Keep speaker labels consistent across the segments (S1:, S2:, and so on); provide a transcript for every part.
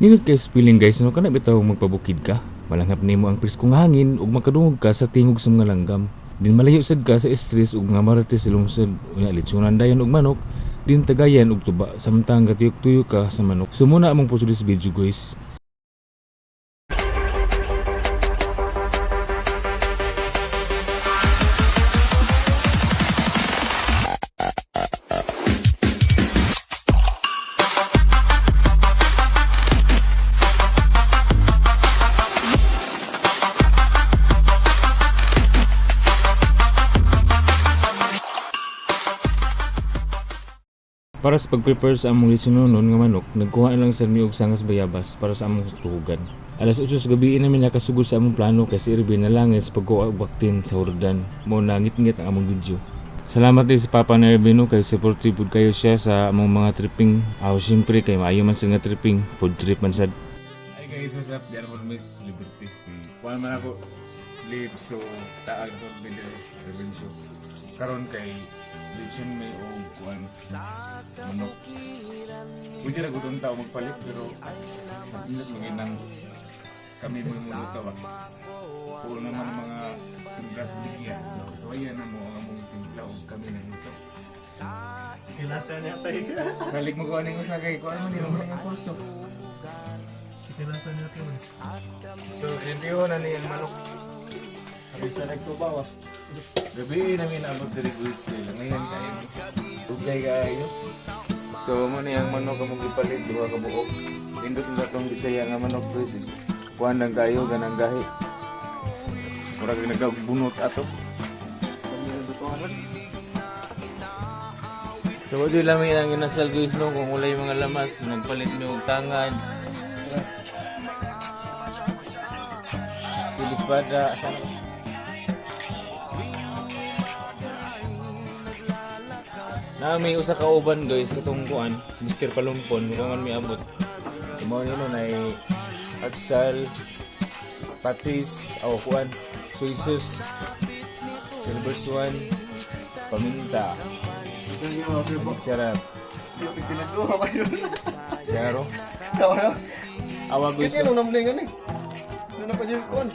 S1: Nindot kay feeling, guys, no, kana bitaw magpabukid ka. Malanghap nimo ang preskong hangin ug makadungog ka sa tingog sa mga langgam. Din malayo sad ka sa stress ug mga marites sa lungsod. Unya litsunan dayon og manok, din tagayan og tuba samtang gatuyok-tuyok ka sa manok. So muna among for today's video, guys. Para sa pag-prepare sa among litsunonon nga manok, nagkuha na lang sa mi og sangas bayabas para sa among tuhugan. Alas 8 sa gabi namin nakasugod sa among plano kay si Irvin na langis pagkuha og baktin sa hurdan. Mao na ngit-ngit ang among video. Salamat din sa papa ni Irvin, no, kay supportive pud kayo siya sa among mga tripping. Aw, syempre kay maayo man sa nga tripping, food trip man sad. Hi guys, what's up? Diyan po Miss Liberty. Kuan man ako leave, so taag ko video revenge show. Karon kay lechon may og kuan manok. Pwede ra gud tao magpalit, pero mas nindot maginang kami mo muluto ba. Puno naman ang mga timpla sa baligya. So, so ayan na mo ang among timpla og kami nagluto.
S2: Kinasa niya tayo.
S1: Salig mo kuan usa kay kuan mo ni mo ang kurso.
S2: Kinasa niya tayo.
S1: So, limpyo na ni ang manok.
S2: Sabi sa nagtubawas.
S1: Gabi namin abot diri, guys, kay langayan kayo. Ugay kayo. So mo ni ang manok among gipalit, duha ka buok. Nindot na tong Bisaya nga manok, guys. Kuan lang kayo ganang gahi. Murag nagabunot ato. So wala lang may ang inasal, guys, no, kung wala yung mga lamas, nagpalit mi og tangad. Silis pada sana. Na may usa ka uban, guys, katong kuan, Mr. Palumpon, kung man may abot. Mao ni no nay atsal, patis, aw kuan, soy sauce, silver swan, paminta, sarap.
S2: Pinagduha kayo.
S1: Zero.
S2: Tawa na.
S1: Awa, guys.
S2: Kasi anong namlingan eh. Ano na pa siya kuwan?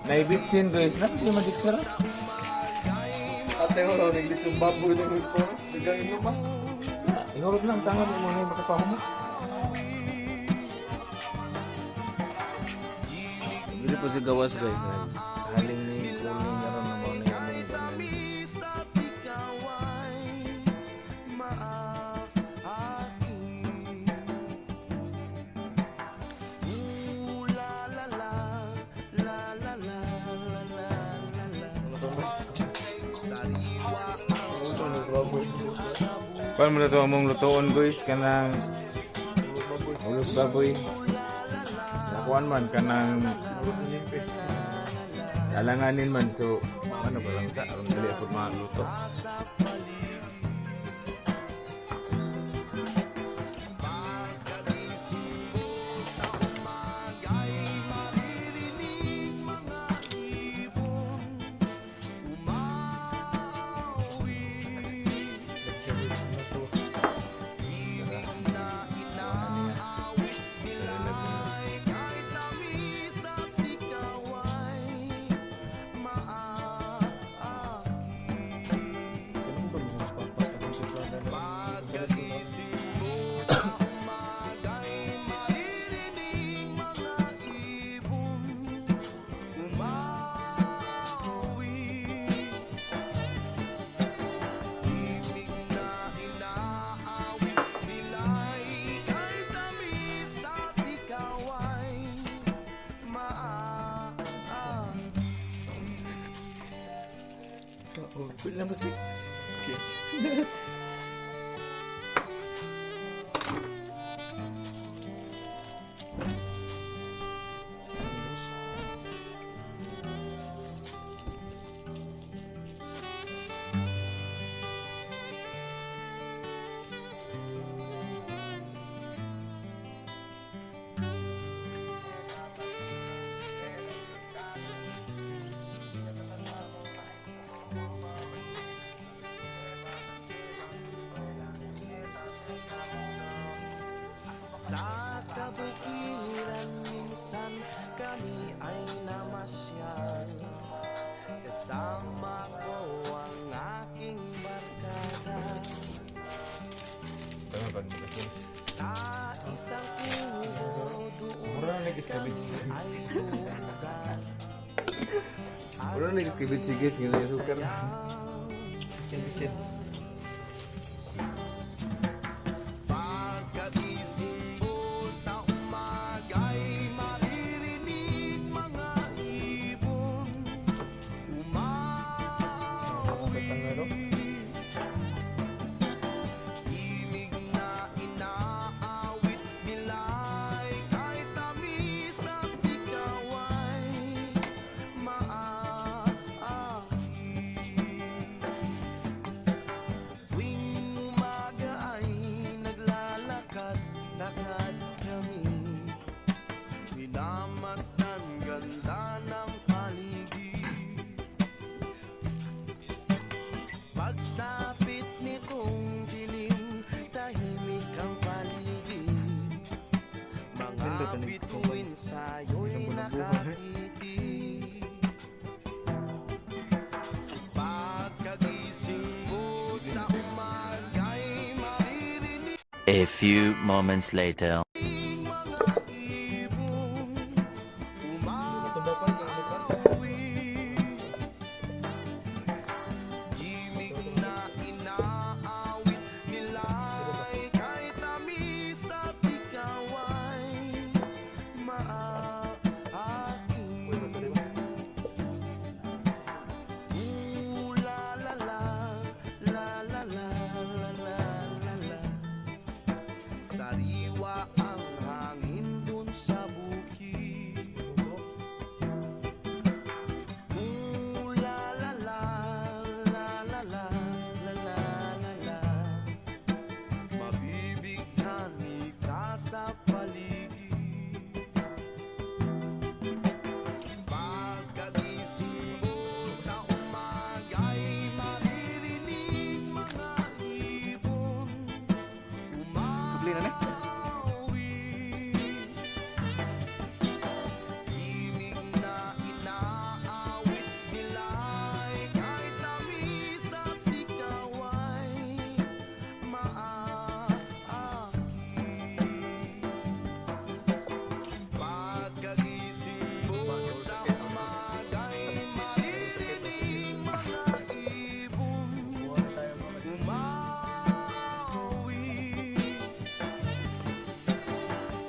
S1: Naibitsin, guys, na hindi magic sarap.
S2: Ate ko raw, naglit yung baboy ng ko. Biglang inumas.
S1: Ihurot lang tangan mo na makapahumot. Dili po si gawas, guys. Haling ni kuling karon na mao na yung among kanan. Paano mo na ito among lutoon, guys, kanang ulos baboy. Sa kuan man kanang alanganin man, so ano ba lang sa aron dali ako maluto. Tara. Ano niya? Tara, lagi. Pwede na ba si? Okay.
S3: Minsan kami ay namasyal. Kasama ko ang aking barkada.
S1: Tama ba mo kasi?
S3: Sa isang kubo doon
S1: Mura na nag-escabit.
S3: ay lugar.
S1: Mura na nag-escabit si guys, ganun yung sukar.
S2: Kitchen.
S3: Pagkagising mo sa umaga'y maririnig mga ibon umawit. Himig na inaawit nila'y kahit tamis at ikaw ay maaakit. Tuwing umaga ay naglalakad-lakad kami. Minamasdan ganda ng paligid. Pagsapit nitong dilim, tahimik ang paligid. Mga bituin sa'yo'y nakatitig. Pagkagising mo sa umaga'y maririnig
S4: A few moments later.
S3: mga ibon umawit. Himig na inaawit nila'y kahit tamis at ikaw ay maaakit. Ooh, la la la, la la la la la la la. Sariwa ang hangin dun sa bukid. Ooh, la la la, la la la, la la la la. Mabibighani ka sa paligid. Pagkagising mo sa umaga'y maririnig mga ibon umawit. Himig na inaawit nila'y kahit tamis at ikaw ay maaakit. Pagkagising mo sa umaga'y maririnig mga ibon umawit.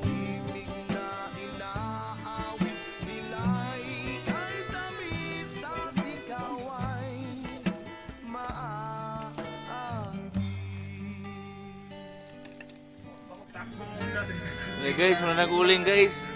S3: Himig na inaawit nila'y kahit tamis at ikaw ay maaakit.
S1: Hey guys, wala nag-uling, guys.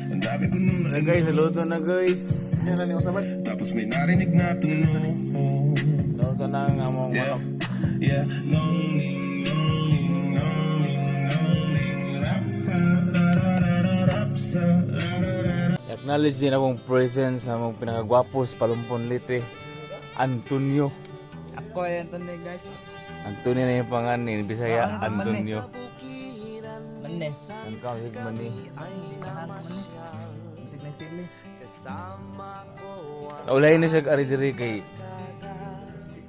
S5: Ang dami ko nung
S1: Hey guys, luto na, guys.
S5: Tapos may narinig na tunog.
S1: Luto na ang among
S5: Yeah,
S1: manok.
S5: yeah. Longing, longing, longing, longing. Rap, ra, ra, ra, ra, rap, sa, ra, ra, ra, ra.
S1: Acknowledge din akong presence sa among pinakagwapo sa Palumpon Leyte, Antonio.
S2: Ako ay Antonio, guys.
S1: Antonio na yung pangan ni Bisaya, Antonio.
S2: Manes.
S1: Ang kawig man ni.
S2: Musik na sili.
S1: Kaulay na siya ari diri kay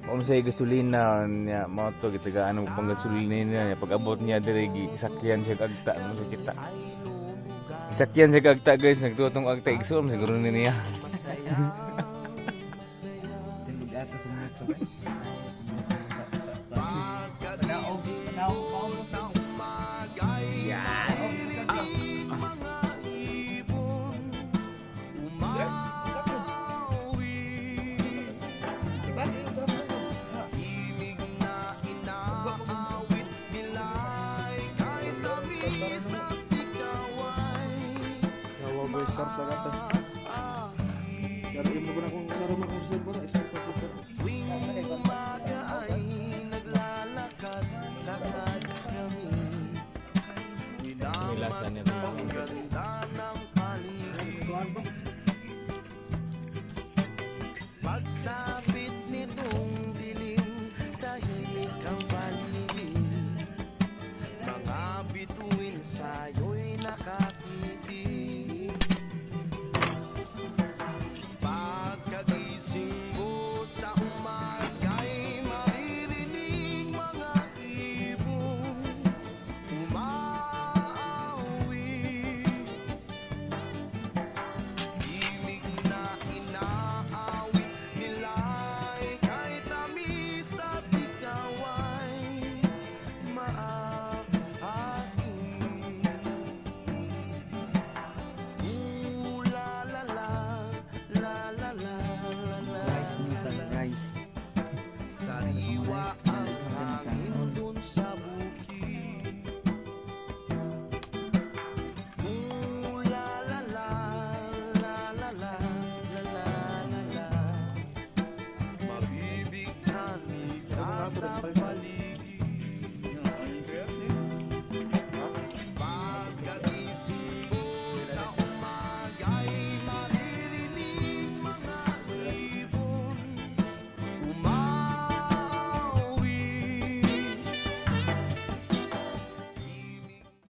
S1: Kung sa gasolina niya, mo to gitagaan mo pang gasolina niya, pag abot niya diri gi sakyan siya agta mo sa kita. Sakyan siya agta, guys, nagtutong agta igsuom siguro ni niya.
S2: Tindog ato sa mga guys. Panaog, panaog pa
S3: Sa umaga'y maririnig mga ibon umawit. Pagsabi.